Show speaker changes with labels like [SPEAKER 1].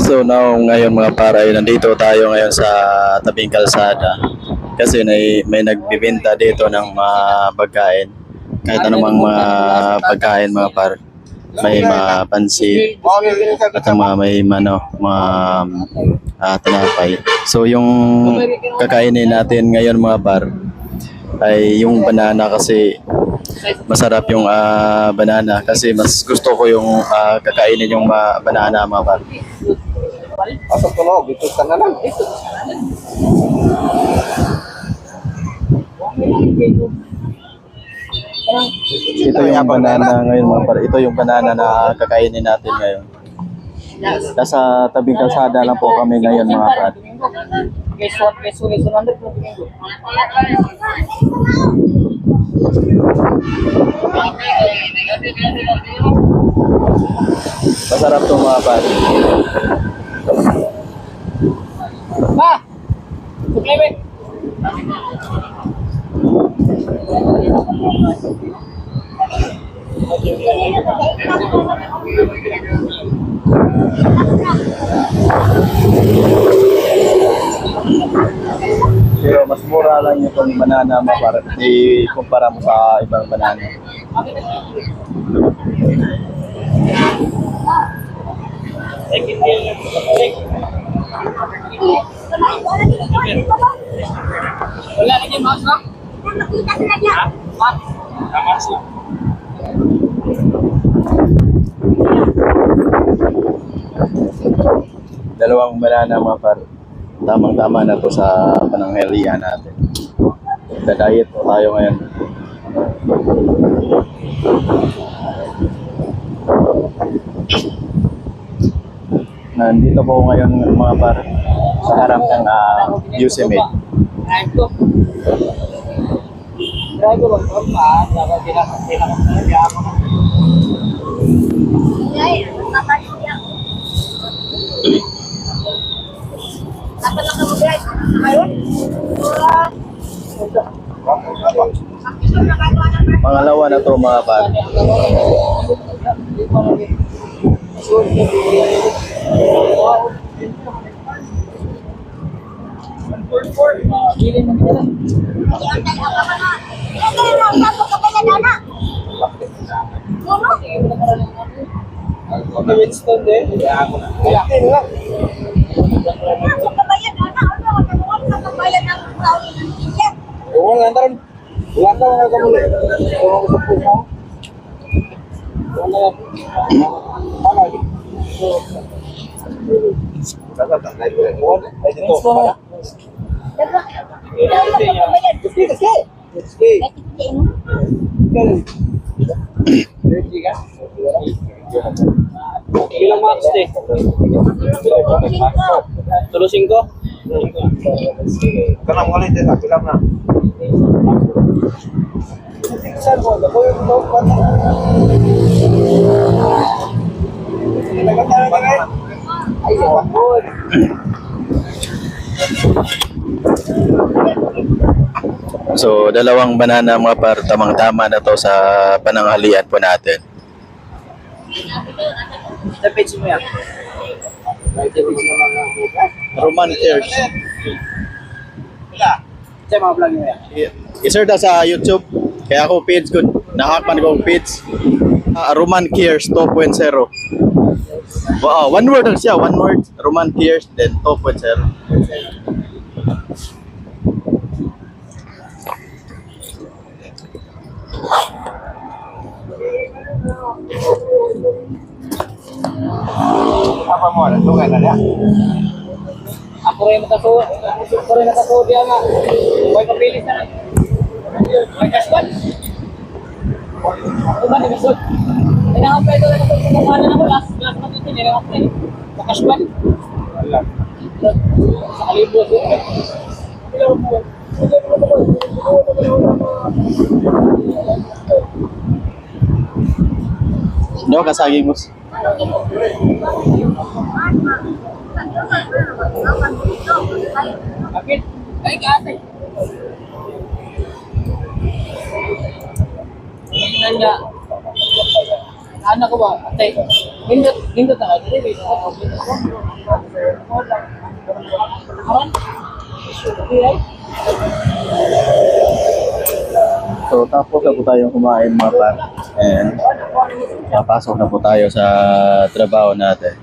[SPEAKER 1] So now ngayon mga paray, nandito tayo ngayon sa tabing kalsada kasi may nagbibenta dito ng mga pagkain. Kahit anumang mga pagkain mga par. May mga pansit at may mga tinapay. So yung kakainin natin ngayon mga par ay yung banana kasi masarap yung banana kasi mas gusto ko yung kakainin yung banana mga par.
[SPEAKER 2] Pasok ko no, dito ka na lang.
[SPEAKER 1] Ito yung banana ngayon mga par. Ito yung banana na kakainin natin ngayon. Nasa tabing kalsada lang po kami ngayon mga par. Masarap to mga par.
[SPEAKER 2] Pa! Suklebe!
[SPEAKER 1] Pero mas mura lang yung banana mga par. I-kumpara mo sa ibang banana.
[SPEAKER 2] Wala na yung mouse na? Ha? Mouse na.
[SPEAKER 1] Dalawang banana mga par. Tamang-tama na to sa pananghalian natin. Diet po tayo ngayon. Nandito po ngayon mga par sa harap ng Yosemite.
[SPEAKER 2] Drive ko ba? Dapat tinakasaya ako na.
[SPEAKER 3] Dapat lang mag-drive. Ayun.
[SPEAKER 1] Pangalawa na to mga par.
[SPEAKER 2] Winston din. Kaya ako na. Kaya ako na. Oo, lantaran. Lantaran nga kamo. Oo, gusto po mo. Wala. Ano? Dapat ang naik. Ay dito. Ilang marks deh? Terus 5? Kenapa kali dia tak bilang nak? Saya mau dah boleh tahu mana? Kita kata lagi. Ayo, boy.
[SPEAKER 1] So dalawang banana mga par, tamang-tama na to sa pananghalian po natin.
[SPEAKER 2] Sa page mo yan.
[SPEAKER 1] Roman Cares.
[SPEAKER 2] Sa mga vlog mo yan.
[SPEAKER 1] I-search na sa YouTube. Kaya ako page ko, nahakpan ko page. Roman Cares 2.0. Wow, one word lang siya, one word. Roman Cares, then 2.0.
[SPEAKER 2] Apa mo? Tungan na niya. Ako rin nakasuot. Ako rin nakasuot yan nga. Huwag kapilis na. Huwag kaspan. Ako ba nakasuot? Tinakampay doon nakasuot sa kumanan ako. Last matiti niya lang ako. Makaspan. Sa kalibos. Ilang mo.
[SPEAKER 1] No, kasaging mo.
[SPEAKER 2] Bakit? Ay, kate. Tingnan niya. Anak ko ba? Ate, nindot na ka. Dili,
[SPEAKER 1] So tapos na po tayong kumain mga par. And papasok na po tayo sa trabaho natin.